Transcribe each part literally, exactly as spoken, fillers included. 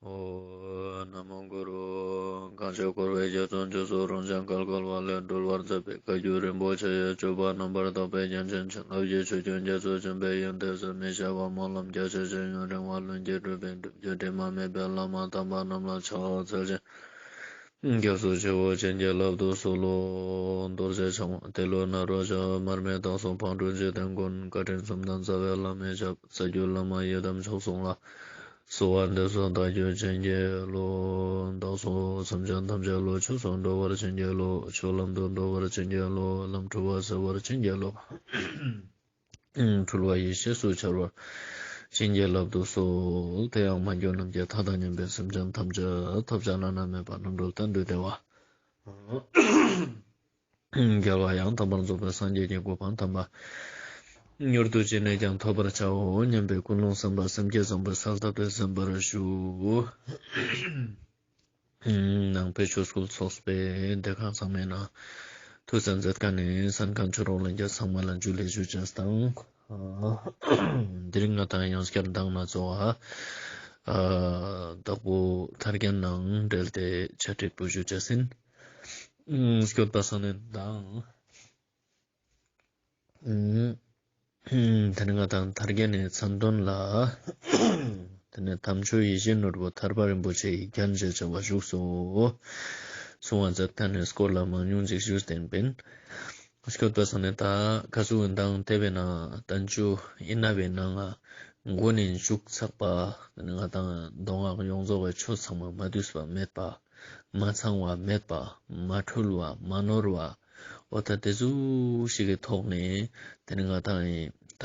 ཨོཾ། ན་མོ་གུ་རུ། གང་ཞིག་འཁོར་བའི་རྒྱ་མཚོ་མཇུག་སུ་རུང་ཞིང་བརྒལ་དཀའ་བ་ལས་སྒྲོལ་བར་མཛད་པའི་བཀའ་བརྒྱུད་རིན་པོ་ཆེ་ཡི་སྤྱོད་པ་རྣམ་པར་དག་པའི་རྒྱན་ཅན་བྱིན་རླབས་ཀྱི་ཆུ་རྒྱུན་རྒྱ་མཚོ་ཆེན་པོའི་ཡོན་ཏན་ཟད་མི་ཤེས་པ་སྨོན་ལམ་རྒྱ་ཆེ་ཞིང་ཡུན་རིང་བ་ལྷུན་གྱིས་གྲུབ་པའི་སྒྲུབ་བརྒྱུད་དྲི་མ་མེད་པའི་བླ་མ་དམ་པ་རྣམས་ལ་ཕྱག་འཚལ་ཞིང་། སྐྱབས་སུ་མཆིའོ། བྱིན་གྱིས་བརླབ་ཏུ་གསོལ་ལོ། རྡོ་རྗེ་འཆང་དབང་ཏེ་ལོ་ནཱ་རོ་ཞབས། མར་མི་དྭགས་པོ་ཕག་གྲུ་འཇིག་རྟེན་མགོན། བཀའ་དྲིན་གསུམ་ལྡན་རྩ་བའི་བླ་མའི་ཞབས། རྩ་བརྒྱུད་བླ་མ་ཡི་དམ་མཆོག་གསུམ་ལ། གསོལ་བ་འདེབས་སོ་བདག་རྒྱུད་བྱིན་གྱིས་རློབས། བདག་སོགས་སེམས་ཅན་ཐམས་ཅད་བློ་ཆོས་སུ་འགྲོ་བར་བྱིན་གྱིས་རློབས། ཆོས་ལམ་དུ་འགྲོ་བར་བྱིན་གྱིས་རློབས། ལམ་འཁྲུལ་བ་སེལ་བར་བྱིན་གྱིས་རློབས། འཁྲུལ་བ་ཡེ་ཤེས་སུ་འཆར་བར་བྱིན་གྱིས་བརླབ་ཏུ་གསོལ། དེ་ཡང་མ་གྱུར་ནམ་མཁའི་མཐའ་དང་མཉམ་པའི་སེམས་ཅན་ཐམས་ཅད་ཐོབ་བྱ་བླ་ན་མེད་པ་རྣམ་གྲོལ་གཏན་དུ་བདེ་བ། རྒྱལ་བ་ཡང་དག་པར་རྫོགས་པའི་སངས་རྒྱས་ཀྱི་གོ་འཕང་དམ་པ། མྱུར་དུ་ཅི་ནས་ཀྱང་ཐོབ་པར་བྱའོ་སྙམ་པའི་ཀུན་སློང་བསམ་པ་སེམས་བསྐྱེད་བཟང་པོའི་གསལ་བཏབ་སྟེ་གསན་པར་ཞུ། ནང་པའི་ཆོས་སྐུལ་ཚོགས་པའི་སྡེ་ཁག་ཚང་མའི་ནང་ཐུགས་གསན་མཛད་མཁན་ནི་གསན་མཁན་ཆོས་གྲོགས་ལྷན་རྒྱས་ཚང་མ་ལ་ཇུ་ལེ་ཞུ་ཅེས་དང་། དེ་རིང་ང་དང་ཡང་བསྐྱར་མདང་ནེ་ཚོགས་པ་བདག་པོ་ཐར་རྒྱན་ནང་འབྲེལ་ཏེ་ཆ་འགྲིག་པོ་ཞུ་ཅེས་ཡིན། སྐྱོད་པ་སང་ནེ་མདང་། དེ་ནེ་ང་དང་ཐར་རྒྱན་ནི་མཚན་དོན་ལ། དེ་ནེ་དམ་ཆོས་ཡིད་བཞིན་ནོར་བུ་ཐར་པ་རིན་པོ་ཆེ་ཡི་རྒྱན་ཞེས་བྱ་བ་བཞུགས་སོ། གསུང་བ་མཛད་མཁན་ནི་སྐོར་ལ་མང་ཉུང་ཅིག་ཞུས་ཏེ་ཡིན་པིན། སྐྱོད་པ་སང་ནེ་ད་ཁ་སུ་མདང་དེ་བས་ན་བསྟན་བཅོས་ཡིན་ན་བས་ནང་ང་མགོ་ནེ་མཇུག་ཚག་པ། དེ་ནེ་ང་དང་མདོ་སྔགས་ཡོངས་རྫོགས་པའི་ཆོས་ཚང་མ་མ་བསྡུས་པ་མེད་པ། མ་ཚང་བ་མེད་པ། མ་འཁྲུལ་བ་མ་ནོར་བ། འོ་ད་དེ་ཟུག་ཞིག་གི་ཐོག་ནེ་དེ་ནེ་ང་དང་ཡིན་ད་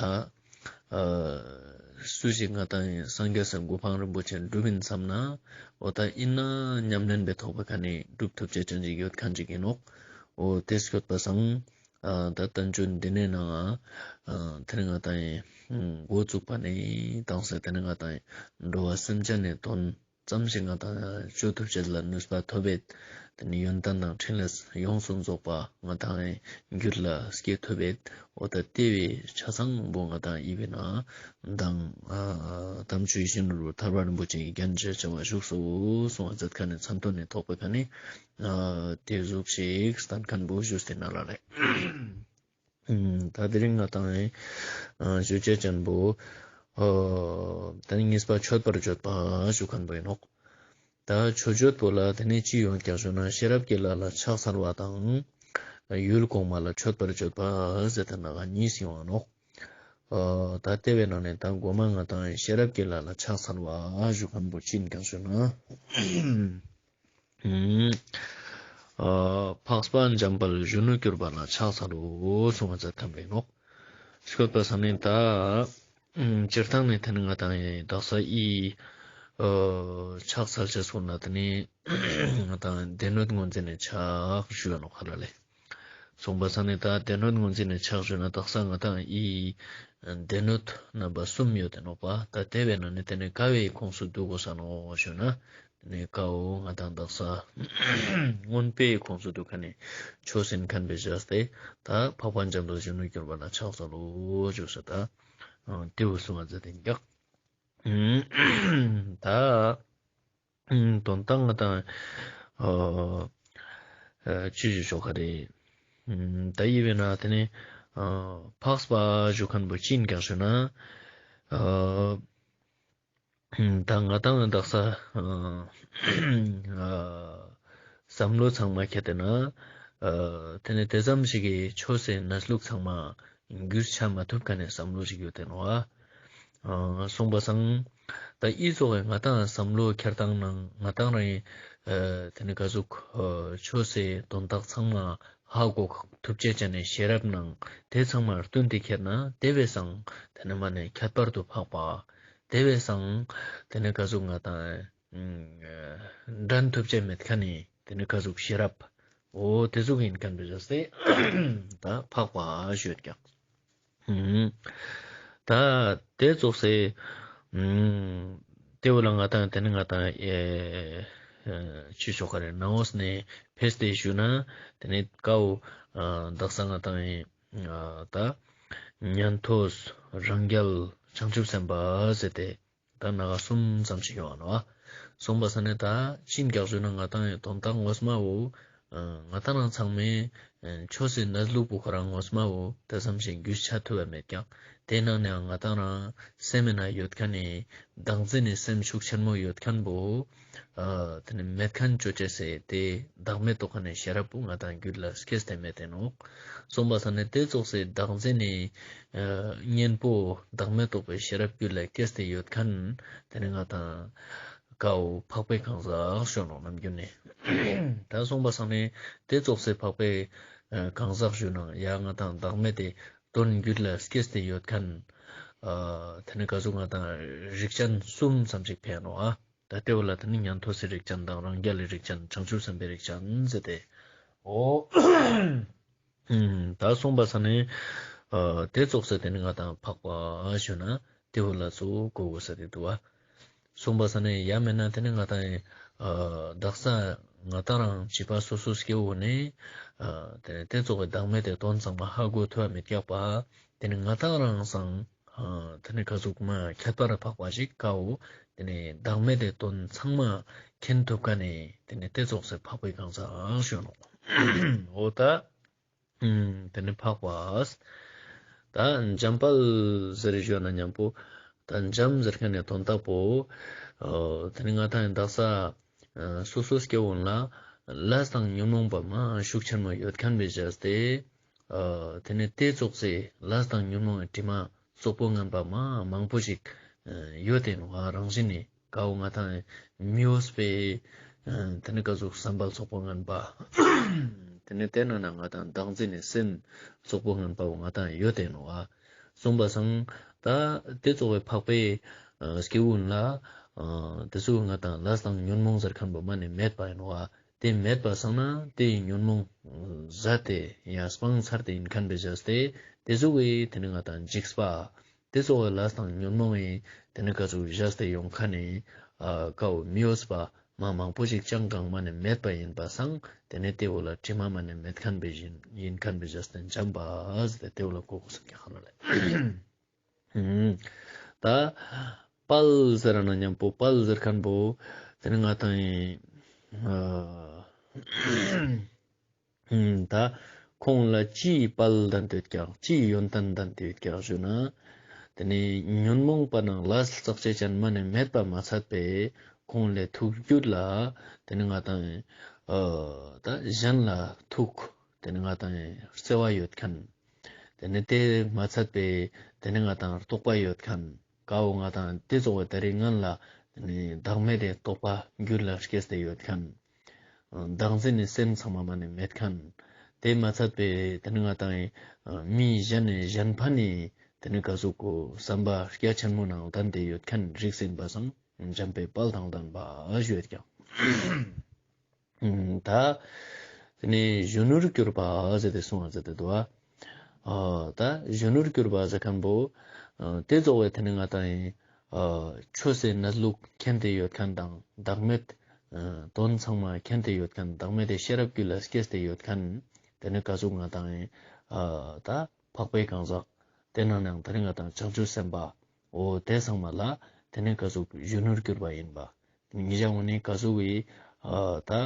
སུ་ཞིག་ང་དང་ཡིན་སངས་རྒྱས་སི་གོ་འཕང་རིན་པོ་ཆེ་སྒྲུབ་ཡིན་བསམ་ན། འོ་ད་ཡིན་ན་ཉམས་ལེན་པའི་ཐོག་པའི་ཁ་ནེ་སྒྲུབ་ཐུབ་ཅེས་ཅན་ཅིག་ཡོད་མཁན་ཅིག་ཡིན་ནོག་འོ་དེ་སྐྱོད་པ་སང་ད་བསྟན་བཅོས་འདི་ནེ་ནང་ང་དེ་ནེ་ང་དང་ཡིན་འགོ་བཙུགས་པ་ནེ་དང་སེ་དེ་ནེ་ང་དང་ཡིན་འགྲོ་བ་སེམས་ཅན་ནི་དོན་ཙམ་ཞིག་ང་དང་ཡང་ཅོ་ཐུབ་ཅེས་ལ་ནུས་པ་ཐོབ་པས། དེ་ནེ་ཡོན་ཏན་དང་ཕྲིན་ལས་ཡོངས་སུ་རྫོགས་པ་ང་དང་ཡང་རྒྱུད་ལ་སྐྱེ་ཐུབ་པས། འོ་ད་དེ་བས་ཆ་ཚང་པོ་ང་དང་ཡིན་པས་ན་མདང་དམ་ཆོས་ཡིད་བཞིན་ནོར་བུ་ཐར་པ་རིན་པོ་ཆེ་ཡི་རྒྱན་ཞེས་བྱ་བ་བཞུགས་སོ་གསུང་བ་མཛད་མཁན་ནི་མཚན་དོན་ནི་ཐོག་པའི་ཁ་ནེ་དེ་ཟུག་ཞིག་བསྟན་མཁན་པོ་ཞུས་ཏེ་ན་ལ་ལེ། ད་དེ་རིང་ང་དང་ཞུ་ཅེས་ཅན་པོ་ད་ནི་གཉིས་པ་མཆོད་པར་བརྗོད་པ་ཞུ་མཁན་པོ་ཡིན་ནོག་ད་མཆོད་བརྗོད་པོ་ལ་དེ་ནེ་ཅི་ཡོང་ཀྱག་ཞུ་ན་ཤེས་རབ་ཀྱི་ལྷ་ལ་ཕྱག་འཚལ་བ་དང་། ཡུལ་གོང་མ་ལ་མཆོད་པར་བརྗོད་པ་ཟེར་ཏེ་ནང་ང་གཉིས་ཡོང་ང་ནོག་ད་དེ་བས་ནང་ནེ་ད་མགོ་མ་ང་དང་ཤེས་རབ་ཀྱི་ལྷ་ལ་ཕྱག་འཚལ་བ་ཞུ་མཁན་པོ་ཅི་ཡིན་ཀྱག་ཞུ་ན། འཕགས་པ་འཇམ་དཔལ་གཞོན་ནུར་གྱུར་པ་ལ་ཕྱག་འཚལ་ལོ་གསུང་བ་མཛད་མཁན་པོ་ཡིན་ནོག་སྐྱོད་པ་སང་ནེ་ད་སྤྱིར་བཏང་ནེ་དེ་ནེ་ང་དང་ཡིན་དག་ས་ཨི་ཕྱག་འཚལ་ཅེས་སོང་ན་དེ་ནེ་ང་དང་སྡེ་སྣོད་ངོས་འཛིན་ནེ་ཕྱག་ཞུ་ཡ་ནོག་ཧ་ལ་ལེ། གསུངས་པ་སང་ནེ་ད་སྡེ་སྣོད་ངོས་འཛིན་ནེ་ཕྱག་ཞུ་ན་དག་ས་ང་དང་ཨི་སྡེ་སྣོད་རྣམ་པ་གསུམ་ཡོད་དེ་ནོག་པ། ད་དེ་བས་ནང་ནེ་དེ་ནེ་ག་བའི་ཁོངས་སུ་འདུ་དགོས་ས་ནོག་ཞུ་ན། དེ་ནེ་ཀ་བོ་ང་དང་དག་ས་མངོན་པའི་ཁོངས་སུ་འདུ་མཁན་ནི་ཆོས་ཡིན་མཁན་པོའི་ཞུས་ཏེ་ད་འཕགས་པ་འཇམ་དཔལ་གཞོན་ནུར་གྱུར་པ་ལ་ཕྱག་འཚལ་ལོ་ཞུས་ཏེ་ད་དེ་བོ་གསུང་བ་མཛད་དེ་ཡིན་ཀྱག་ད་དོན་དག་ང་དང་ཅི་ཞུ་ཆོག་ག་རེད། ད་ཡིན་པས་ན་དེ་ནེ་འཕགས་པ་ཞུ་མཁན་པོ་ཅི་ཡིན་ཀྱག་ཞུ་ན། ད་ང་དང་དག་ས་བསམ་བློ་ཚང་མ་ཁྱེར་ཏེ་ན་དེ་ནེ་དེ་ཙམ་ཞིག་གི་ཆོས་སི་གནས་ལུགས་ཚང་མ་རྒྱུས་ཆ་མ་ཐུབ་མཁན་ནི་བསམ་བློ་ཞིག་ཡོད་དེ་ནོག་ཨ། གསུངས་པ་སང་ད་ཨི་ཙོགས་ང་དང་བསམ་བློ་ཁྱེར་སྟངས་ནང་ང་དང་རང་དེ་ནེ་ག་ཟུག་ཆོས་སི་དོན་དག་ཚང་མ་ཧ་གོ་ཐུབ་ཅེས་ཅན་ནི་ཤེས་རབ་ནང་དེ་ཚང་མ་བསྟུན་ཏེ་ཁྱེར་ན་དེ་བས་སང་དེ་ནེ་མ་ནེ་ཁྱད་པར་དུ་འཕགས་པ། དེ་བས་སང་དེ་ནེ་ག་ཟུག་ང་དང་འགྲན་ཐུབ་ཅེས་མེད་མཁན་ནི་དེ་ནེ་ག་ཟུག་ཤེས་རབ། འོ་དེ་ཟུག་ཡིན་མཁན་པོའི་ཞུས་ཏེ་ད་འཕགས་པ་ཞུ་ཡོད་ཀྱག་ད་དེ་ཙོགས་སེ་དེ་བོ་ལ་ང་དང་དེ་ནེ་ང་དང་ཅི་ཆོག་ག་རེ་ནང་འོས་ནེ་ཕེས་ཏེ་ཞུ་ན་དེ་ནེ་ཀ་བོ་དག་ས་ང་དང་ད་ཉན་ཐོས་རང་རྒྱལ་བྱང་ཆུབ་སེམས་དཔའ་ཟེར་ཏེ་ད་ནང་གསུམ་ཙམ་ཞིག་ཡོང་ང་ནོག་སོང་པ་ས་ནེ་ད་ཅི་ཨིན་ཀྱག་ཞུ་ན་ང་ཏང་དོན་དག་ངོས་མ་བོ་ཨ་ང་ཏང་རང་ཚང་མའི་ཨ་ཆོས་སི་གནས་ལུགས་པོ་ཁོ་རང་ངོས་མ་བོ་ད་ཙམ་ཞིག་རྒྱུས་ཆ་ཐུབ་པ་མེད་ཀྱག། དེ་ནང་ནའང་ང་ཏང་རང་སེམས་ནང་ཡོད་ཁན་ནི་བདག་འཛིན་ནི་སེམས་ཤུགས་ཆེན་མོ་ཡོད་ཁན་བོ་ཨ་དེ་ནི་མེད་ཁན་ཅོ་ཅེས་སི་དེ་བདག་མེད་རྟོགས་ཁན་ནི་ཤེས་རབ་པོ་ང་ཏང་རྒྱུད་ལ་སྐྱེས་ཏེ་མེད་དེ་ནོག། སོང་པ་ས་ནེ་དེ་ཙོགས་སི་བདག་འཛིན་ནི་ཨ་གཉེན་པོ་བདག་མེད་རྟོགས་པའི་ཤེས་རབ་རྒྱུད་ལ་སྐྱེས་ཏེ་ཡོད་ཁན་དེ་ནི་ང་ཏང་ཀ་བོ་འཕགས་པའི་གང་ཟག་ཞུ་ནོག་ནམ་རྒྱུན་ནེ། ད་སོང་པ་ས་ནེ་དེ་ཙོགས་སི་འཕགས་པའི་ཨ་གང་ཟག་ཞུ་ན་ཡང་ང་ཏང་བདག་མེད་དེ་དོན་རྒྱུད་ལ་སྐྱེས་ཏེ་ཡོད་ཁན་ཨ་དེ་ནི་ག་ཟུག་ང་ཏང་རིགས་ཅན་གསུམ་ཙམ་ཞིག་ཕན་ནོག་ཨ། ད་དེ་བོ་ལ་དེ་ནི་ཉན་ཐོས་སི་རིགས་ཅན་དང་རང་རྒྱལ་ལི་རིགས་ཅན་བྱང་ཆུབ་སེམས་དཔའི་རིགས་ཅན་ཟེར་ཏེ། འོ། ཨུམ། ད་སོང་པ་ས་ནེ་ཨ་དེ་ཙོགས་སི་དེ་ནི་ང་ཏང་འཕགས་པ་ཞུ་ན་དེ་བོ་ལ་ཙོགས་གོ་གོས་ཏེ་དུག་པ། སོང་པ་ས་ནེ་ཡང་མེད་ན་དེ་ནི་ང་ཏང་ཨ་དག་ས་ང་ཏང་རང་བྱིས་པ་སོ་སོ་སྐྱེ་བོ་ནི་ཨ་དེ་ནི་དེ་ཙོགས་སི་བདག་མེད་དེ་དོན་ཚང་མ་ཧ་གོ་ཐུབ་པ་མེད་ཀྱག་པ། དེ་ནི་ང་ཏང་རང་སང་ཨ་དེ་ནི་ག་ཟུག་མ་ཁྱད་པར་འཕགས་པ་ཞིག་ཀ་བོ་དེ་ནི་བདག་མེད་དེ་དོན་ཚང་མ་མཁྱེན་ཐུབ་ཁན་ནི་དེ་ནི་དེ་ཙོགས་སི་འཕགས་པའི་གང་ཟག་ཞུ་ནོག། འོ་ད་ཨུམ་དེ་ནི་འཕགས་པ། ད་འཇམ་དཔལ་ཟེར་ཞུ་ན་ཉམ་པོ་ད་འཇམ་ཟེར་ཁན་ནི་དོན་དག་པོ་ཨ་དེ་ནི་ང་ཏང་དག་ས་ཨ་སོ་སོ་སྐྱེ་བོ་ལ་ལས་དང་ཉོན་མོངས་པ་མ་ཤུགས་ཆེན་མོ་ཡོད་ཁན་བོའི་བྱས་ཏེ་ཨ་དེ་ནི་དེ་ཙོགས་སི་ལས་དང་ཉོན་མོངས་པའི་དྲི་མ་རྩོག་པོ་ངན་པ་མ་མང་པོ་ཞིག་ཨ་ཡོད་དེ་ནོག། རང་བཞིན་ནི་ཀ་བོ་ང་ཏང་མི་འོས་པའི་ཨ་དེ་ནི་ག་ཟུག་བསམ་པ་རྩོག་པོ་ངན་པ་དེ་ནི་དེ་ནང་ན་ང་ཏང་བདག་འཛིན་ནི་སེམས་རྩོག་པོ་ངན་པ་བོ་ང་ཏང་ཡོད་དེ་ནོག། སོང་པ་སང་ད་དེ་ཙོགས་པའི་འཕགས་པའི་ཨ་སྐྱེ་བོ་ལ་ཨ་དེ་ཙོགས་ང་ཏང་ལས་དང་ཉོན་མོངས་ཟེར་ཁན་བོ་མ་ནེ་མེད་པ་ཨིན་ནོག། དེ་མེད་པ་སང་ན་དེའི་ཉོན་མོངས་ཟད་དེ་ཡང་སྤངས་ཚར་ཏེ་ཨིན་ཁན་བོའི་བྱས་ཏེ་དེ་ཙོགས་སི་དེ་ནི་ང་ཏང་འཇིགས་པ་དེ་ཙོགས་སི་ལས་དང་ཉོན་མོངས་སི་དེ་ནི་ག་ཟུག་བྱས་ཏེ་ཡོང་ཁན་ནི་ཨ་ཀ་བོ་མི་འོས་པ་མ་མང་པོ་ཞིག་ཅང་གང་མ་ནེ་མེད་པ་ཨིན་པ་སང་དེ་ནི་དེ་བོ་ལ་དྲི་མ་མ་ནེ་མེད་ཁན་བོའི་ཨིན་ཁན་བོའི་བྱས་ཏེ་འཇམ་པ་ཟེར་ཏེ་དེ་བོ་ལ་གོ་གོས་ཏེ་ཁ་ལ་ལེ། ད་དཔལ་ཟེར་ན་ཉམ་པོ་དཔལ་ཟེར་ཁན་བོ་དེ་ནི་ང་ཏང་ཨ་ད་ཁོང་ལ་ཅིའི་དཔལ་ལྡན་ཏེ་ཡོད་ཀྱག་ཅིའི་ཡོན་ཏན་ལྡན་ཏེ་ཡོད་ཀྱག་ཞུ་ན་དེ་ནི་ཉོན་མོངས་པ་ནང་ལས་ཙོགས་ཅན་མ་ནེ་མེད་པ་མ་ཚད་པའི་ཁོང་ལས་ཐུགས་རྒྱུད་ལ་དེ་ནི་ང་ཏང་ཨ་ད་གཞན་ལ་ཐུགས་དེ་ནི་ང་ཏང་བརྩེ་བ་ཡོད་ཁན། དེ་ནི་དེ་མ་ཚད་པའི་དེ་ནི་ང་ཏང་རྟོགས་པ་ཡོད་ཁན་ཀ་བོ་ང་ཏང་དེ་ཙོགས་སི་ད་རེས་ང་ལ་དེ་ནི་བདག་མེད་དེ་རྟོགས་པ་རྒྱུད་ལ་སྐྱེས་ཏེ་ཡོད་ཁན། བདག་འཛིན་ནི་སེམས་ཚང་མ་མ་ནེ་མེད་ཁན། དེ་མ་ཚད་པའི་དེ་ནི་ང་ཏང་མི་གཞན་ནི་གཞན་ཕན་ནི་དེ་ནི་ག་ཟུག་གོ་བསམ་པ་རྒྱ་ཆེན་མོ་ནང་ལྡན་ཏེ་ཡོད་ཁན་རིགས་ཨིན་པ་སང་འཇམ་པའི་དཔལ་དང་ལྡན་པ་ཞུ་ཡོད་ཀྱག། ཨུམ། ད་དེ་ནི་གཞོན་ནུར་གྱུར་པ་ཟེར་ཏེ་གསུངས་པ་ཟེར་ཏེ་དུག་པ། ཨ་ད་གཞོན་ནུར་གྱུར་པ་ཟེར་ཁན་བོ་ཨ་དེ་ཙོགས་སི་དེ་ནི་ང་ཏང་ཨ་ཆོས་སི་གནས་ལུགས་མཁྱེན་ཏེ་ཡོད་ཁན་དང་བདག་མེད་ཨ་དོན་ཚང་མ་མཁྱེན་ཏེ་ཡོད་ཁན་བདག་མེད་དེ་ཤེས་རབ་རྒྱུད་ལ་སྐྱེས་ཏེ་ཡོད་ཁན་དེ་ནི་ག་ཟུག་ང་ཏང་ཨ་ད་འཕགས་པའི་གང་ཟག་དེ་ནང་ནའང་དེ་ནི་ང་ཏང་བྱང་ཆུབ་སེམས་དཔའ་འོ་དེ་ཚང་མ་ལ་དེ་ནི་ག་ཟུག་གཞོན་ནུར་གྱུར་པ་ཨིན་པ། ཉེ་ཞ་འོ་ནི་ག་ཟུག་གི་ཨ་ད་ཨ་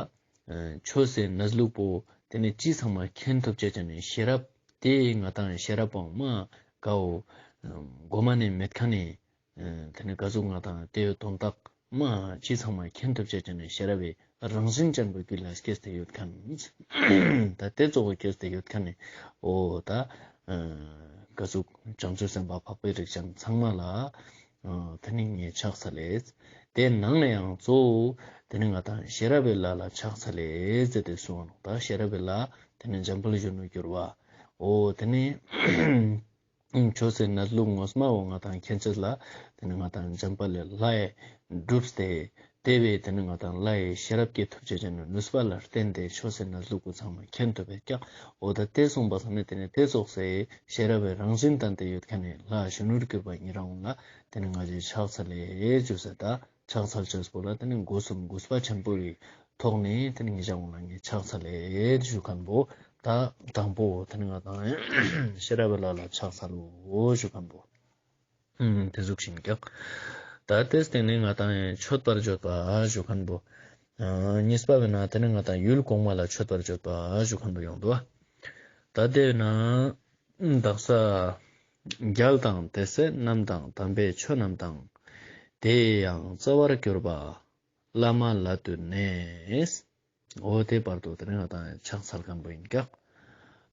ཆོས་སི་གནས་ལུགས་པོ་དེ་ནི་ཅི་ཚང་མ་མཁྱེན་ཐུབ་ཅེས་ཅན་ནི་ཤེས་རབ་དེ་ང་ཏང་ཤེས་རབ་པོ་མ་ཀ་བོ་གོ་མ་ནེ་མེད་ཁན་ནི་ཨ་དེ་ནི་ག་ཟུག་ང་ཏང་དེ་དོན་དག་མ་ཅི་ཚང་མ་མཁྱེན་ཐུབ་ཅེས་ཅན་ནི་ཤེས་རབ་བི་རང་བཞིན་ཅན་པོ་རྒྱུད་ལ་སྐྱེས་ཏེ་ཡོད་ཁན། ད་དེ་ཙོགས་སྐྱེས་ཏེ་ཡོད་ཁན་ནི་འོ་ད་ཨ་ག་ཟུག་བྱང་ཆུབ་སེམས་དཔའ་འཕགས་པའི་རིགས་ཅན་ཚང་མ་ལ་ཨ་དེ་ནི་ངས་ཕྱག་འཚལ་ལེ། དེ་ནང་ནའང་གཙོ་བོ་དེ་ནི་ང་ཏང་ཤེས་རབ་བི་ལྷ་ལ་ཕྱག་འཚལ་ལེ་ཟེར་ཏེ་གསུངས་པ་ནོག། ད་ཤེས་རབ་བི་ལྷ་དེ་ནི་འཇམ་དཔལ་གཞོན་ནུར་གྱུར་པ། འོ་དེ་ནི་ཆོས་སི་གནས་ལུགས་ངོ་མ་བོ་ང་ཏང་མཁྱེན་ཅེས་ལ་དེ་ནི་ང་ཏང་འཇམ་དཔལ་ལྷའི་སྒྲུབ་སྟེ་དེ་བས་དེ་ནི་ང་ཏང་ལྷའི་ཤེས་རབ་སྐྱེ་ཐུབ་ཅེས་ཅན་ནི་ནུས་པ་ལ་བརྟེན་ཏེ་ཆོས་སི་གནས་ལུགས་པོ་ཚང་མ་མཁྱེན་ཐུབ་པའི་ཀྱང་འོ་ད་དེ་གསུངས་པ་ཙམ་ནས་དེ་ནི་དེ་ཙོགས་སི་ཤེས་རབ་བི་རང་བཞིན་ལྡན་ཏེ་ཡོད་ཁན་ནི་ལྷ་གཞོན་ནུར་གྱུར་པ་ཉེ་རང་ལ་དེ་ནི་ང་ཞའི་ཕྱག་འཚལ་ལེ་ཞུས་ཟེར། ད་ཕྱག་འཚལ་ཅེས་པོ་ལ་དེ་ནི་སྒོ་གསུམ་གུས་པ་ཆེན་པོའི་ཐོག་ནས་དེ་ནི་ཉེ་ཞ་འོ་ན་ངས་ཕྱག་འཚལ་ལེ་ཞུ་ཁན་བོ་ད་དང་པོ་དེ་ནི་ང་ཏང་ཤེས་རབ་བི་ལྷ་ལ་ཕྱག་འཚལ་ལོ་ཞུ་ཁན་བོ། ཨུམ། དེ་ཟུག་ཤིན་ཀྱང་ ད་དེ་སྟེང་ནས་ང་ཏང་མཆོད་པར་བརྗོད་པ་ཞུ་མཁན་པོ། ཨ་གཉིས་པ་བས་ན་དེ་ནས་ང་ཏང་ཡུལ་གོང་མ་ལ་མཆོད་པར་བརྗོད་པ་ཞུ་མཁན་པོ་ཡོང་འདུག། ད་དེ་ན་དག་ས་རྒྱལ་དང་དེ་སྲས་རྣམས་དང་། དམ་པའི་ཆོས་རྣམས་དང་། དེ་ཡང་རྩ་བར་གྱུར་པ། བླ་མ་ལ་བཏུད་ནས། འོ་དེ་བར་དུ་དེ་ནས་ང་ཏང་ཕྱག་འཚལ་མཁན་པོ་ཡིན་ཀྱག།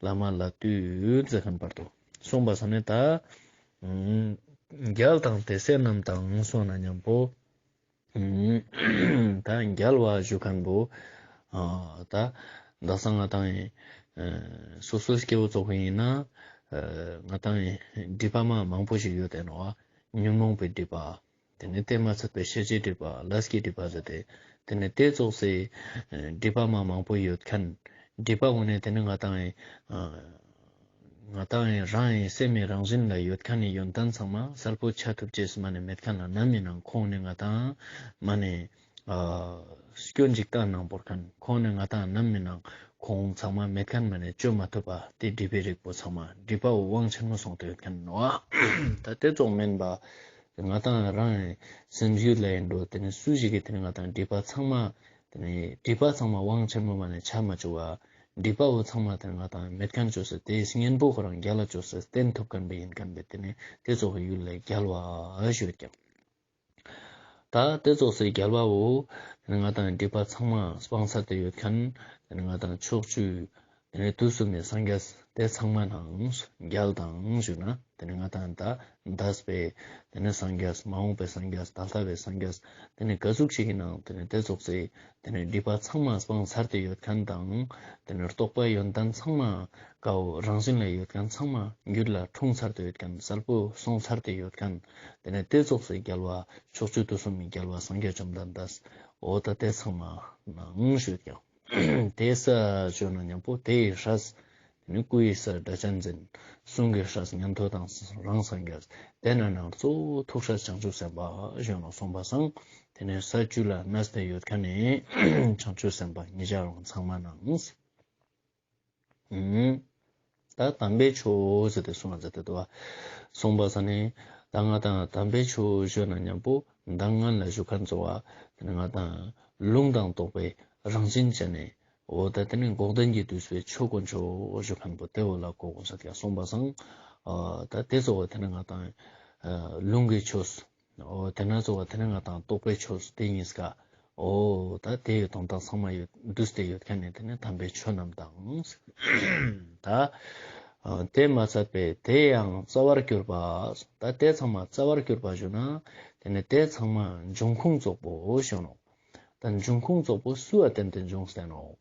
བླ་མ་ལ་བཏུད་ཟེར་མཁན་བར་དུ། གསུངས་པ་ས་ནས་ད་ཨ་རྒྱལ་དང་དེ་སྲས་རྣམས་དང་གསུངས་ན་མཉམ་པོ། ཨ་ད་རྒྱལ་བ་ཞུ་མཁན་པོ། ཨ་ད་དག་ས་ང་ཏང་ཨ་སོ་སོའི་སྐྱེ་བོ་ཙོགས་ཡིན་ན་ཨ་ང་ཏང་སྒྲིབ་པ་མ་མང་པོ་ཞིག་ཡོད་དེ་ནོག། ཉོན་མོངས་པའི་སྒྲིབ་པ། དེ་ནས་དེ་མ་ཚད་པའི་ཤེས་བྱའི་སྒྲིབ་པ། ལས་ཀྱི་སྒྲིབ་པ་ཟེར་ཏེ། དེ་ནས་དེ་ཙོགས་སི་སྒྲིབ་པ་མ་མང་པོ་ཡོད་མཁན། སྒྲིབ་པ་འོ་ནས་དེ་ནས་ང་ཏང་ཨ་ང་ཏང་རང་ཡི་སེམས་ཡི་རང་བཞིན་ལ་ཡོད་མཁན་ནི་ཡོན་ཏན་ཚང་མ་གསལ་པོ་ཆ་ཐུབ་ཅེས་མ་ནས་མེད་མཁན་ལ་ནམ་ཡིན་ནང་ཁོང་ནས་ང་ཏང་མ་ནས་ཨ་སྐྱོན་ཅིག་བཏང་ནང་བོར་མཁན། ཁོང་ནས་ང་ཏང་ནམ་ཡིན་ནང་ཁོང་ཚང་མ་མེད་མཁན་མ་ནས་བཅོ་མ་ཐུབ་པ། དེ་སྒྲིབ་པའི་རིགས་པོ་ཚང་མ་སྒྲིབ་པ་བོ་དབང་ཆེན་མོ་སོང་སྟེ་ཡོད་མཁན་ནོག། ད་དེ་ཙོགས་མིན་པ། ང་ཏང་རང་སེམས་རྒྱུད་ལ་ཡིན་འགྲོ། དེ་ནས་སུ་ཞིག་གིས་དེ་ནས་ང་ཏང་སྒྲིབ་པ་ཚང་མ། དེ་ནས་སྒྲིབ་པ་ཚང་མ་དབང་ཆེན་མོ་མ་ནས་ཆ་མ་བཅུག་པ། སྒྲིབ་པ་བོ་ཚང་མ་དེ་ནས་ང་ཏང་མེད་མཁན་བཅོས་སེ་དེའི་གཉེན་པོ་ཁོ་རང་རྒྱལ་ལ་བཅོས་སེ་བསྟེན་ཐུབ་མཁན་པོ་ཡིན་མཁན་པོ་དེ་ནས་དེ་ཙོགས་ཡུལ་ལ་རྒྱལ་བ་ཞུ་ཡོད་ཀྱག། ད་དེ་ཙོགས་སི་རྒྱལ་བ་བོ། དེ་ནས་ང་ཏང་སྒྲིབ་པ་ཚང་མ་སྤང་ཚར་ཏེ་ཡོད་མཁན། དེ་ནས་ང་ཏང་ཕྱོགས་བཅུའི། དེ་ནས་དུས་གསུམ་མའི་སངས་རྒྱས་དེ་ཚང་མ་ནང་རྒྱལ་དང་ཞུ་ན། དེ་ནས་ང་ཏང་ད་འདས་པའི་དེ་ནས་སངས་རྒྱས། མ་འོངས་པའི་སངས་རྒྱས། ད་ལྟ་བའི་སངས་རྒྱས། དེ་ནས་ག་ཟུག་ཅིག་གི་ནང་དེ་ནས་དེ་ཙོགས་སི་དེ་ནས་སྒྲིབ་པ་ཚང་མ་སྤང་ཚར་ཏེ་ཡོད་མཁན་དང་། དེ་ནས་རྟོགས་པའི་ཡོན་ཏན་ཚང་མ་ཀ་བོ་རང་བཞིན་ལ་ཡོད་མཁན་ཚང་མ་རྒྱུད་ལ་འཁྲུངས་ཚར་ཏེ་ཡོད་མཁན། གསལ་པོ་སོང་ཚར་ཏེ་ཡོད་མཁན། དེ་ནས་དེ་ཙོགས་སི་རྒྱལ་བ། ཕྱོགས་བཅུ་དུས་གསུམ་མའི་རྒྱལ་བ་སངས་རྒྱས་བཅོམ་ལྡན་འདས། འོ་ད་དེ་ཚང་མ་ནང་ཞུ་ཡོད་ཀྱག། དེ་ས་ཞུ་ན་མཉམ་པོ་དེ་ཡི་སྲས། དེ་ནས་སྐུ་ཡི་སྲས་སྒྲ་གཅན་འཛིན། གསུང་གི་སྲས་ཉན་ཐོས་དང་རང་སངས་རྒྱས། དེ་ན་ནང་གཙོ་བོ་ཐུགས་སྲས་བྱང་ཆུབ་སེམས་དཔའ་ཞུ་ན་གསུངས་པ་སང་། དེ་ནས་ས་བཅུ་ལ་གནས་ཏེ་ཡོད་མཁན་ནི་བྱང་ཆུབ་སེམས་དཔའ་ཉེ་ཆར་རང་ཚང་མ་ནང་། ཨུམ། ད་དམ་པའི་ཆོས་ཟེར་ཏེ་གསུངས་ཟེར་ཏེ་འདུག་པ། གསུངས་པ་ས་ནས་ད་ང་ཏང་དམ་པའི་ཆོས་ཞུ་ན་མཉམ་པོ་མདང་སྔན་ལ་ཞུ་མཁན་གཙོ་བོ་དེ་ནས་ང་ཏང་ལུང་དང་རྟོགས་པའི་རང་བཞིན་ཅན་ནི། འོ་ད་དེ་ནས་འགོག་བདེན་གྱི་བསྡུས་པའི་ཆོས་དཀོན་མཆོག་ཞུ་མཁན་པོ་དེ་བོ་ལ་གོ་དགོས་ས་ཀྱང་གསུངས་པ་སང་། ཨ་ད་དེ་གཙོ་བོ་དེ་ནས་ང་ཏང་ཨ་ལུང་གི་ཆོས། འོ་དེ་ན་གཙོ་བོ་དེ་ནས་ང་ཏང་རྟོགས་པའི་ཆོས་དེ་གཉིས་ཀ། འོ་ད་དེའི་དོན་དག་ཚང་མ་ཡོད་བསྡུས་ཏེ་ཡོད་མཁན་ནི་དེ་ནས་དམ་པའི་ཆོས་རྣམས་དང་། ད་ཨ་དེ་མ་ཚད་པའི་དེ་ཡང་རྩ་བར་གྱུར་པ། ད་དེ་ཚང་མ་རྩ་བར་གྱུར་པ་ཞུ་ན། དེ་ནས་དེ་ཚང་མ་འབྱུང་ཁུངས་རྫོགས་པོ་ཞུ་ནོག། ད་འབྱུང་ཁུངས་རྫོགས་པོ་སུའ་བརྟེན་ཏེ་འབྱུང་སྟེ་ནོག།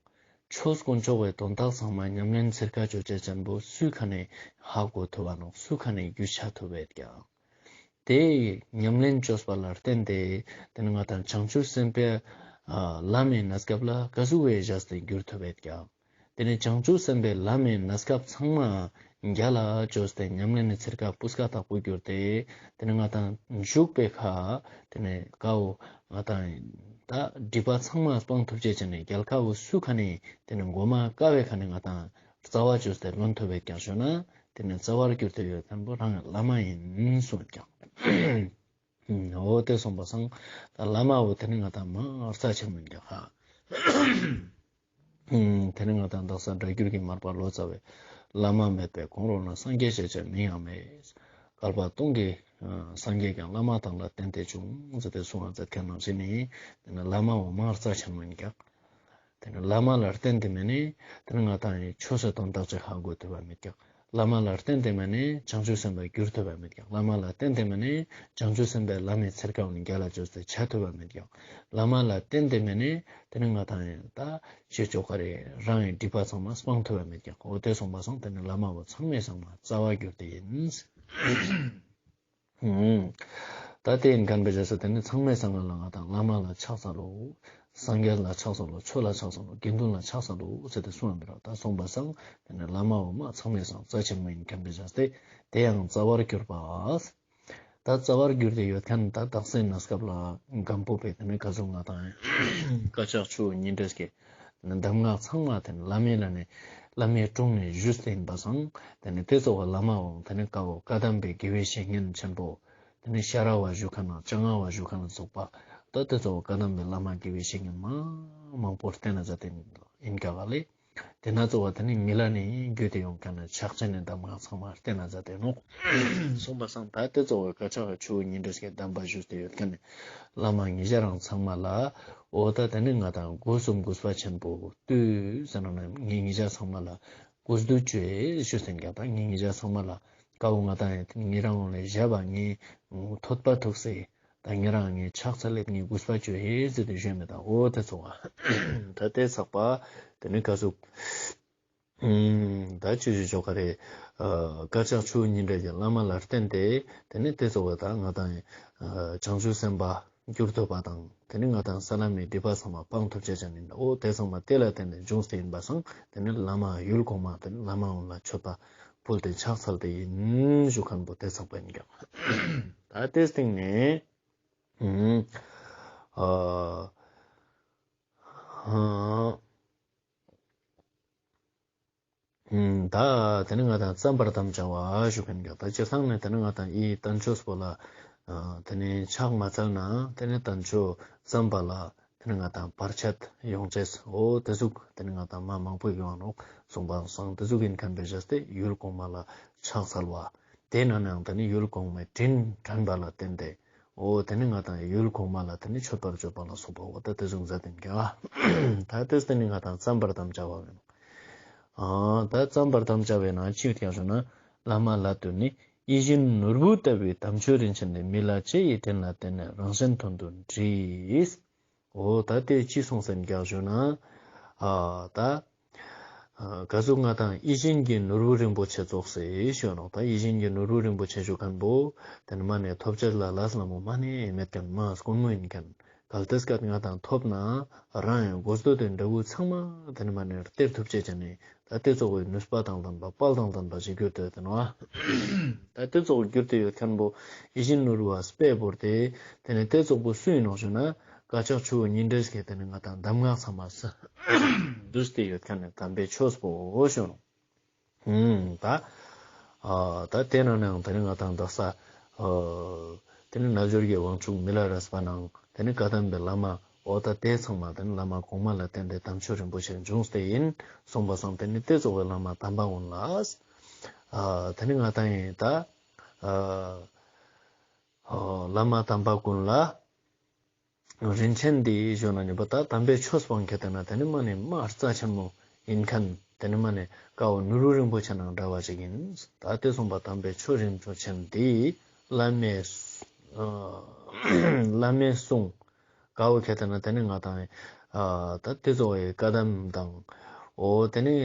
ཆོས་དཀོན་མཆོག་གི་དོན་དག་ཚང་མ་ཉམས་ལེན་ཚིར་ཁ་ཅོ་ཅེས་ཅན་པོ་སུའི་ཁ་ནས་ཧ་གོ་ཐུབ་བ་ནོག། སུའི་ཁ་ནས་རྒྱུས་ཆ་ཐུབ་བས་ཀྱང་། དེ་ཉམས་ལེན་བཅོས་པ་ལ་བརྟེན་ཏེ་དེ་ནས་ང་ཏང་བྱང་ཆུབ་སེམས་དཔའི་ཨ་ལམ་མི་གནས་སྐབས་ལ་ག་ཟུག་བའི་བཞག་སྟེ་འགྱུར་ཐུབ་བས་ཀྱང་། དེ་ནས་བྱང་ཆུབ་སེམས་དཔའི་ལམ་མི་གནས་སྐབས་ཚང་མ་རྒྱལ་ལ་བཅོས་ཏེ་ཉམས་ལེན་ནི་ཚིར་ཁ་སྤུས་ཀ་དག་པོ་གྱུར་ཏེ། དེ་ནས་ང་ཏང་འཇུག་པའི་ཁ་དེ་ནས་ཀ་བོ་ང་ཏང་ད་སྒྲིབ་པ་ཚང་མ་སྤང་ཐུབ་ཅེས་ཅན་ནི་རྒྱལ་ཁ་བོ་སུའི་ཁ་ནས་དེ་ནས་མགོ་མ་ཀ་བའི་ཁ་ནས་ང་ཏང་རྩ་བ་བཅོས་ཏེ་ལོན་ཐུབ་བས་ཀྱང་ཞུ་ན། དེ་ནས་རྩ་བར་གྱུར་ཏེ་ཡོད་མཁན་པོ་རང་བླ་མ་ཡིན་གསུངས་ཀྱང་། འོ་དེ་གསུངས་པ་སང་། ད་བླ་མ་བོ་དེ་ནི་ང་ཏང་མ་རྩ་ཆེན་མོ་ཡིན་ཀྱང་ཧ། དེ་ནི་ང་ཏང་དག་ས་སྒྲ་བསྒྱུར་གྱི་མར་པ་ལོ་ཙཱ་བས། བླ་མ་མེད་པའི་གོང་རོལ་ན། སངས་རྒྱས་ཞེས་བྱའི་མིང་ཡང་མེད། བསྐལ་པ་སྟོང་གི་སངས་རྒྱས་ཀྱང་། བླ་མ་དང་ལ་བརྟེན་ཏེ་བྱུང་། ཟེར་ཏེ་གསུངས་པ་མཛད་མཁན་ནང་བཞིན་ནི། དེ་ནི་བླ་མ་བོ་མ་རྩ་ཆེན་མོ་ཡིན་ཀྱང་། དེ་ནི་བླ་མ་ལ་བརྟེན་ཏེ་མེད་ནི། དེ་ནི་ང་ཏང་ཡི་ཆོས་སི་དོན་དག་ཅིག་ཧ་གོ་ཐུབ་པ་མེད་ཀྱང་། བླ་མ་ལ་བརྟེན་ཏེ་མེད་ནི་བྱང་ཆུབ་སེམས་དཔའ་གྱུར་ཐུབ་པ་མེད་ཀྱང་། བླ་མ་ལ་བརྟེན་ཏེ་མེད་ནི་བྱང་ཆུབ་སེམས་དཔའི་ལམ་མི་ཚིར་ཁ་བོ་ནི་རྒྱལ་ལ་བཅོས་ཏེ་ཆ་ཐུབ་པ་མེད་ཀྱང་། བླ་མ་ལ་བརྟེན་ཏེ་མེད་ནི་དེ་ནི་ང་ཏང་ཡི་ད་ཅི་ཅོ་ག་རེ་རང་ཡི་སྒྲིབ་པ་ཚང་མ་སྤང་ཐུབ་པ་མེད་ཀྱང་། འོ་དེ་གསུངས་པ་སང་དེ་ནི་བླ་མ་བོ་ཚང་མའི་སང་མ་རྩ་བར་གྱུར་ཏེ་ཡིན། ད་དེ་ཡིན་མཁན་པོའི་རྗེས་སུ་དེ་ནི་ཚང་མའི་སང་ང་ལ་ང་ཏང་བླ་མ་ལ་ཕྱག་འཚལ་ལོ། སངས་རྒྱས་ལ་ཕྱག་འཚལ་ལོ། ཆོས་ལ་ཕྱག་འཚལ་ལོ། དགེ་འདུན་ལ་ཕྱག་འཚལ་ལོ་ཟེར་ཏེ་གསུངས་པ་མི་རོ། ད་གསུངས་པ་སང་དེ་ནི་བླ་མ་བོ་མ་ཚང་མའི་སང་རྩ་ཆེན་མོ་ཡིན་མཁན་པོའི་རྗེས་སུ་དེ་ཡང་རྩ་བར་གྱུར་པ། ད་རྩ་བར་གྱུར་ཏེ་ཡོད་མཁན་ད་དག་སའི་གནས་སྐབས་ལ་སྒམ་པོ་པའི་དེ་ནི་ག་ཟུག་ང་ཏང་དཀར་ཆག་ཆུ་ཉི་འདྲེས་ཀྱི་གདམས་ངག་ཚང་མ་དེ་ནི་བླ་མའི་ལ་ནི་བླ་མའི་དྲུང་ནས་ཞུས་ཏེ་ཡིན་པ་སང་། དེ་ནི་དེ་ཚོ་བ་བླ་མ་བོ་དེ་ནི་ཀ་བོ་བཀའ་གདམས་པའི་དགེ་བའི་བཤེས་གཉེན་ཆེན་པོ་ དེ་ནི་ཤ་ར་བ་ཞུ་ཁན་ནང་། ལྕང་ང་བ་ཞུ་ཁན་ལ་སོགས་པ། ད་དེ་ཚོ་བོ་བཀའ་གདམས་པའི་བླ་མ་དགེ་བའི་བཤེས་གཉེན་མ་མང་པོ་བསྟེན་ན་མཛད་དེ་ཡིན་ཀྱག་ལེ། དེ་ན་ཚོ་བོ་དེ་ནི་མི་ལ་ནི་རྒྱུད་དེ་ཡོང་ཁན་ནི་ཕྱག་ཆེན་ནི་གདམས་ངག་ཚང་མ་བསྟེན་ན་མཛད་དེ་ནོག། སོང་པ་སང་ད་དེ་ཚོ་བོ་དཀར་ཆག་ཆུ་བོ་ཉི་ཁྲི་སྐྱེས་གདམས་པ་ཞུས་ཏེ་ཡོད་ཁན་ནི་བླ་མ་ཉེ་ཆར་རང་ཚང་མ་ལ། འོ་ད་དེ་ནི་ང་དང་སྒོ་གསུམ་གུས་པ་ཆེན་པོ་བཏུད་ཟེར་ན་ངེ་ཉེ་ཆར་ཚང་མ་ལ་གུས་འདུད་ཅོས་ཞུས་ཏེ་ཡིན་ཀྱག། ད་ངེ་ཉེ་ཆར་ཚང་མ་ལ་ཀ་བོ་ང་དང་ཡང་ཉེ་རང་ལ་ཞབས་པ་ངེ་ཐོད་པ་ཐུག་སེ། ད་ཉེ་རང་ངེ་ཕྱག་འཚལ་ལེ་ངེ་གུས་པ་ཅོས་ཟེར་ཏེ་ཞུས་མེད་ད། འོ་དེ་ཚོ་བོ་ད་དེ་ཚག་པ་དེ་ནི་ག་ཟུག་ད་ཅི་ཞུ་ཆོག་ག་རེ། དཀར་ཆག་ཆུ་བོ་ཉི་ཁྲི་སྐྱེས་བླ་མ་ལ་བསྟེན་ཏེ་དེ་ནི་དེ་ཚོ་བོ་ད་ང་དང་ཡང་བྱང་ཆུབ་སེམས་དཔའ་འགྱུར་ཐུབ་པ་དང་། དེ་ནི་ང་དང་ས་ལམ་མི་སྒྲིབ་པ་ཚང་མ་སྤང་ཐུབ་ཅེས་ཅན་ཡིན། འོ་དེ་ཚང་མ་དེ་ལ་བརྟེན་ནས་འབྱུང་སྟེ་ཡིན་པ་སང་དེ་ནི་བླ་མ་ཡུལ་གོང་མ་དེ་ནི་བླ་མ་འོ་ལ་མཆོད་པ་ཕུལ་ཏེ་ཕྱག་འཚལ་ཏེ་ཡིན་ཞུ་ཁན་པོ་དེ་ཚག་པ་ཡིན་ཀྱག། ད་དེ་སྟེང་ནས་ཨ་ཨ་ད་དེ་ནི་ང་དང་བརྩམ་པར་དམ་བཅའ་བ་ཞུ་ཁན་ཀྱག། ད་སྤྱིར་བཏང་ནས་དེ་ནི་ང་དང་ཨི་བསྟན་བཅོས་པོ་ལ་དེ་ནི་ཕྱག་མ་འཚལ་ན་དེ་ནི་བསྟན་བཅོས་བརྩམས་པ་ལ་དེ་ནི་ང་དང་བར་ཆད་ཡོང་ཅེས། འོ་དེ་ཟུག་དེ་ནི་ང་དང་མ་མང་པོ་ཡོང་ནོག། སོང་པ་སང་དེ་ཟུག་ཡིན་ཁན་པའི་བཞག་སྟེ་ཡུལ་གོང་མ་ལ་ཕྱག་འཚལ་བ། དེ་ན་ནའང་དེ་ནི་ཡུལ་གོང་མའི་དྲིན་དྲན་པ་ལ་བརྟེན་ཏེ། འོ་དེ་ནི་ང་དང་ཡུལ་གོང་མ་ལ་དེ་ནི་མཆོད་པར་བརྗོད་པ་ལ་སོགས་པ་འོ་ད་དེ་ཟུག་མཛད་དེ་ཡིན་ཀྱག། ད་དེ་སྟེང་ནི་ང་དང་བརྩམ་པར་དམ་བཅའ་བ་ཡིན། ཨ་ད་བརྩམ་པར་དམ་བཅའ་བའི་ནང་ཅི་ཡོད་ཀྱག་ཞུ་ན། བླ་མ་ལ་བསྟོད་ནས་ཡིད་བཞིན་ནོར་བུ་ལྟ་བུའི་དམ་ཆོས་རིན་ཆེན་འདི། མི་ལ་ལྕེ་ཡི་དྲིན་ལ་བརྟེན་ནས་རང་གཞན་དོན་དུ་བྲིས། འོ་ད་དེ་ཅི་གསུངས་ཟེར་ཀྱག་ཞུ་ན། ཨ་ད་ཨ་ག་ཟུག་ང་དང་ཡིད་བཞིན་གྱི་ནོར་བུ་རིན་པོ་ཆེ་ཙོགས་སེ་ཞུ་ནོག། ད་ཡིད་བཞིན་གྱི་ནོར་བུ་རིན་པོ་ཆེ་ཞུ་ཁན་པོ་དེ་ནི་མ་ནེ་ཐོབ་ཅེས་ལ་ལས་སླ་མོ་མ་ནེ་མེད་ཁན་མ་དཀོན་མོ་ཡིན་ཁན། གལ་ཏེ་སྐད་ང་དང་ཐོབ་ན་རང་ཡང་དགོས་འདོད་དེ་འདྲ་བོ་ཚང་མ་དེ་ནི་མ་ནེ་སྟེར་ཐུབ་ཅེས་ཅན་ནི་ད་དེ་ཙོགས་པའི་ནུས་པ་དང་ལྡན་པ་དཔལ་དང་ལྡན་པ་ཞིག་གྱུར་ཏེ་ཡོད་དེ་ནོག། ད་དེ་ཙོགས་གྱུར་ཏེ་ཡོད་ཁན་པོ་ཡིད་བཞིན་ནོར་བུ་བ་དཔེ་བོར་ཏེ་དེ་ནི་དེ་ཙོགས་པོ་སུ་ཡིན་ནོག་ཞུ་ན། དཀར་ཆག་ཆུ་བོ་ཉི་ཁྲི་སྐྱེས་དེ་ནི་ང་དང་གདམས་ངག་ཚང་མ་བསྡུས་ཏེ་ཡོད་ཁན་ནི་དམ་པའི་ཆོས་པོ་ཞུ་ནོག། ཨུམ་ད་ཨ་ད་དེ་ན་ནའང་དེ་ནི་ང་དང་དག་ས་ཨ་དེ་ནི་རྣལ་འབྱོར་གྱི་དབང་ཕྱུག་མི་ལ་རས་པ་ནང་དེ་ནི་བཀའ་གདམས་པའི་བླ་མ་འོ་ད་དེ་ཚང་མ་དེ་ནི་བླ་མ་གོང་མ་ལ་བརྟེན་ཏེ་དམ་ཆོས་རིན་པོ་ཆེ་འབྱུང་སྟེ་ཡིན་གསུངས་པ་སང་དེ་ནི་དེ་ཙོགས་པའི་བླ་མ་དམ་པ་ཀུན་ལ་ཨ་དེ་ནི་ང་དང་ཡིན་ད་ཨ་བླ་མ་དམ་པ་ཀུན་ལ། རིན་ཆེན་འདི་ཞུ་ན་ནི་པ་ད་དམ་པའི་ཆོས་སྤང་ཁན་དེ་ན་དེ་ནི་མ་ནེ་མ་རྩ་ཆེན་མོ་ཡིན་ཁན། དེ་ནི་མ་ནེ་ཀ་བོ་ནོར་བུ་རིན་པོ་ཆེ་ནང་འདྲ་བ་ཞིག་ཡིན། ད་དེ་གསུངས་པ་དམ་པའི་ཆོས་རིན་པོ་ཆེ་འདི་བླ་མའི་ཨ་བླ་མའི་གསུང་ཀ་བོ་ཁ་དེ་ན་དེ་ནི་ང་དང་ཨ་ད་དེ་ཚོ་བའི་བཀའ་གདམས་དང་འོ་དེ་ནི་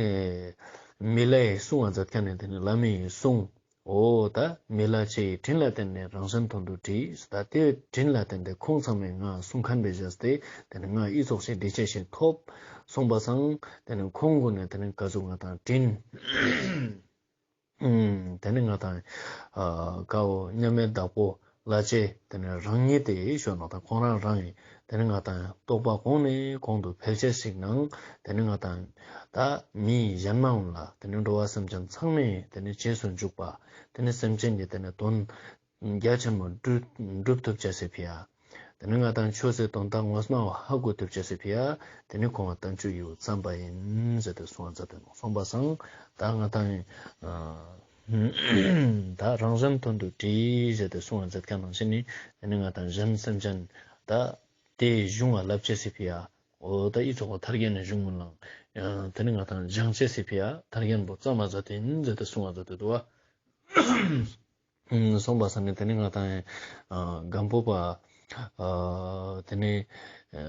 མི་ལའི་གསུང་བ་མཛད་ཁན་ནི་དེ་ནི་བླ་མའི་གསུང་། འོ་ད་མི་ལ་ལྕེ་ཡི་དྲིན་ལ་བརྟེན་ནས་རང་གཞན་དོན་དུ་བྲིས། ད་དེ་དྲིན་ལ་བརྟེན་ཏེ་ཁོང་ཚང་མས་ང་གསུང་ཁན་བོ་བཞག་སྟེ་དེ་ནི་ང་ཨི་ཙོགས་ཤིག་འདི་ཅེས་ཤིག་ཐོབ་སོང་པ་སང་དེ་ནི་ཁོང་ཀུན་ནས་དེ་ནི་ག་ཟུག་ང་དང་དྲིན་ཨུམ་དེ་ནི་ང་དང་ཨ་ཀ་བོ་མཉམ་མེད་བདག་པོ་ལ་ལྕེ་དེ་ནི་རང་ཉིད་དེ་ཞུ་ནོག། ད་ཁོང་རང་རང་ཡིན། དེ་ནི་ང་དང་རྟོགས་པ་གོང་ནས་གོང་དུ་འཕེལ་ཅེས་ཤིག་ནང་དེ་ནི་ང་དང་ད་མི་གཞན་མ་འོང་ལ་དེ་ནི་འགྲོ་བ་སེམས་ཅན་ཚང་མའི་དེ་ནི་རྗེས་སུ་འཇུག་པ་དེ་ནི་སེམས་ཅན་གྱི་དེ་ནི་དོན་རྒྱ་ཆེན་མོ་འགྲུབ་འགྲུབ་ཐུབ་ཅེས་སི་ཕི་ཡ། དེ་ནི་ང་དང་ཆོས་སི་དོན་དག་ངོ་མ་བོ་ཧ་གོ་ཐུབ་ཅེས་སི་ཕི་ཡ། དེ་ནི་ཁོང་ང་བསྟན་བཅོས་ཡིའུ་བརྩམས་པ་ཡིན་ཟེར་ཏེ་གསུང་བ་མཛད་དེ་ནོག། སོང་པ་སང་ད་ང་དང་ཨ་ད་རང་གཞན་དོན་དུ་བྲིས་ཟེར་ཏེ་གསུང་བ་མཛད་ཁན་ནང་བཞིན་ནི་དེ་ནི་ང་དང་གཞན་སེམས་ཅན་ད་དེ་གཞུང་ང་ལབ་ཅེས་སི་ཕི་ཡ། འོ་ད་ཨི་ཙོགས་ཐར་རྒྱན་ནི་གཞུང་ངུན་ལའང་ཨ་དེ་ནི་ང་དང་སྦྱང་ཅེས་སི་ཕི་ཡ་ཐར་རྒྱན་པོ་བརྩམས་པ་མཛད་དེ་ཡིན་ཟེར་ཏེ་གསུང་བ་མཛད་དེ་འདུག་པ། སོང་པ་སང་ནི་དེ་ནི་ང་དང་ཨ་སྒམ་པོ་པ་ཨ་དེ་ནི་ཨ་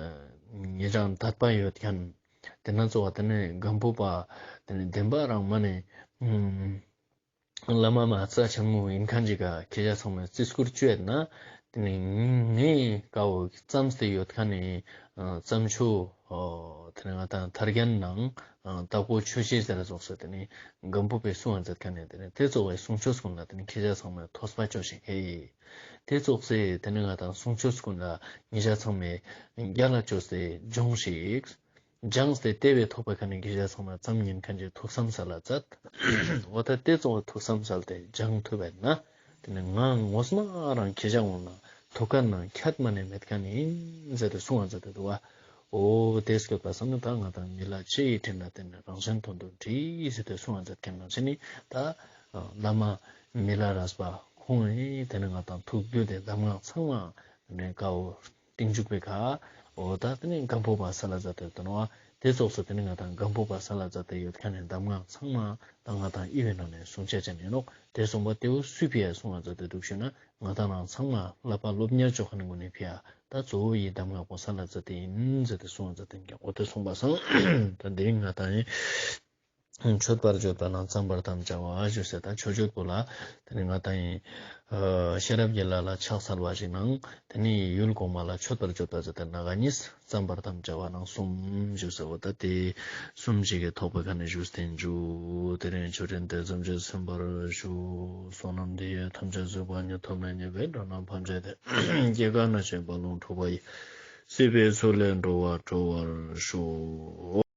ཉེ་རང་དད་པ་ཡོད་ཁན་དེ་ན་ཚོ་བ་དེ་ནི་སྒམ་པོ་པ་དེ་ནི་བདེན་པ་རང་མ་ནེ་ཨ་བླ་མ་མ་རྩ་ཆེན་མོ་ཡིན་ཁན་ཅིག་ག་ཁྱེད་ཅག་ཚང་མས་བརྩི་བཀུར་ཅོས་ན་དེ་ནི་ངས་ཀ་བོ་བརྩམས་ཏེ་ཡོད་ཁན་ནི་ཨ་བརྩམས་ཆོས་ཨ་དེ་ནི་ང་དང་ཐར་རྒྱན་ནང་ཨ་དྭགས་པོ་ཆོས་བཞི་ཟེར་ཙོགས་སེ་དེ་ནི་སྒམ་པོ་པའི་གསུང་བ་མཛད་ཁན་ནི་དེ་ནི་དེ་ཙོགས་པའི་གསུང་ཆོས་ཀུན་ལ་དེ་ནི་ཁྱེད་ཅག་ཚང་མས་ཐོས་པ་ཅོས་ཤིག་ཧེ། དེ་ཙོགས་སེ་དེ་ནི་ང་དང་གསུང་ཆོས་ཀུན་ལ་ཉེ་རང་ཚང་མས་རྒྱ་ལ་ཅོས་སེ་སྦྱོངས་ཤིག། སྦྱངས་ཏེ་དེ་བོའི་ཐོག་པའི་ཁ་ནས་ཁྱེད་ཅག་ཚང་མ་ཙམ་ཉན་ཁན་ཅིག་ཐུགས་བསམ་སལ་ལ་མཛད། འོ་ད་དེ་ཙོགས་ཐུགས་བསམ་སལ་ཏེ་སྦྱང་ཐུབ་པ་ན་ ཏེ་ནེ་ང་ངོས་མ་རང་ཁྱེ་ཞ་འོང་ན་ཐོ་ཀར་ནང་ཁྱད་མ་ནེ་མེད་ཁན་ཨིན་ཟེར་ཏེ་སུང་བ་ཟེར་ཏེ་དུག་པ། འོ་ཏེ་སྐྱོད་པ་སང་ན་ད་ང་དང་མི་ལ་ཅི་ཡི་དྲིན་ལ་བརྟེན་ནས་རང་གཞན་དོན་དུ་བྲིས་ཟེར་ཏེ་སུང་བ་ཟེར་ཁན་ནང་ཞིན་ནི་ད་བླ་མ་མི་ལ་རས་པ་ཁོང་ངི་ཏེ་ནེ་ང་དང་ཐུགས་རྒྱུད་དེ་གདམས་ངག་ཚང་མ་ཏེ་ནེ་ཀའོ་རྟིང་འཇུག་པའི་ཁ་འོ་ད་ཏེ་ནེ་སྒམ་པོ་པ་སལ་ལ་མཛད་དེ་ཡོད་ནོག། ཏེ་ཙོགས་སུ་ཏེ་ནེ་ང་དང་སྒམ་པོ་པ་སལ་ལ་མཛད་དེ་ཡོད་ཁན་ནི་གདམས་ངག་ཚང་མ་ད་ང་དང་ཨི་བོའི་ནང་ནེ་སུང་ཅེས་ཅན་ཨིན་ནོག། ཏེ་སུང་བ་ཏེ་བོ་སུའི་ཕི་ཡ་སུང་བ་མཛད་དེ་དུག་ཞུ་ན་ང་དང་རང་ཚང་མ་བསླབ་པ་སློབ་གཉེར་ཅོ་ཁན་ནི་ངོས་ནེ་ཕི་ཡ་ད་གཙོ་བོ་ཡི་གདམས་ངག་པོ་སལ་ལ་མཛད་དེ་ཨིན་ཟེར་ཏེ་སུང་བ་མཛད་དེ་ཨིན་ཀྱག། འོ་ཏེ་སུང་བ་སང་ད་དེ་རིང་ང་དང་ཡིན། མཆོད་པར་བརྗོད་པ་ན་བརྩམ་པར་དམ་བཅའ་བ་ཞུས་ཏེ་ད་མཆོད་བརྗོད་པོ་ལ་ཏེ་ནེ་ང་དང་ཡིན་ཤེས་རབ་ཀྱི་ལྷ་ལ་ཕྱག་འཚལ་བ་ཞིག་ནང་ཏེ་ནེ་ཡུལ་གོང་མ་ལ་མཆོད་པར་བརྗོད་པ་ཟེར་ཏེ་ན་ག་ཉིས་བརྩམ་པར་དམ་བཅའ་བ་ནང་གསུམ་ཞུས་ཏེ་འོ་ད་ཏེ་གསུམ་ཞིག་གི་ཐོག་པའི་ཁ་ནེ་ཞུས་ཏེ་ཨིན་ཞུ། དེ་རིང་ཆོས་འབྲེལ་དེ་ཙམ་གྱིས་ཟིན་པར་ཞུ། བསོད་ནམས་འདི་ཡིས་ཐམས་ཅད་གཟིགས་པ་ཉིད། ཐོབ་ནས་ཉེས་པའི་དགྲ་རྣམས་ཕམ་བྱས་ཏེ། སྐྱེ་རྒ་ན་འཆིའི་རྦ་ཀློང་འཁྲུགས་པ་ཡི། སྲིད་པའི་མཚོ་ལས་འགྲོ་བ་སྒྲོལ་བར་ཤོག།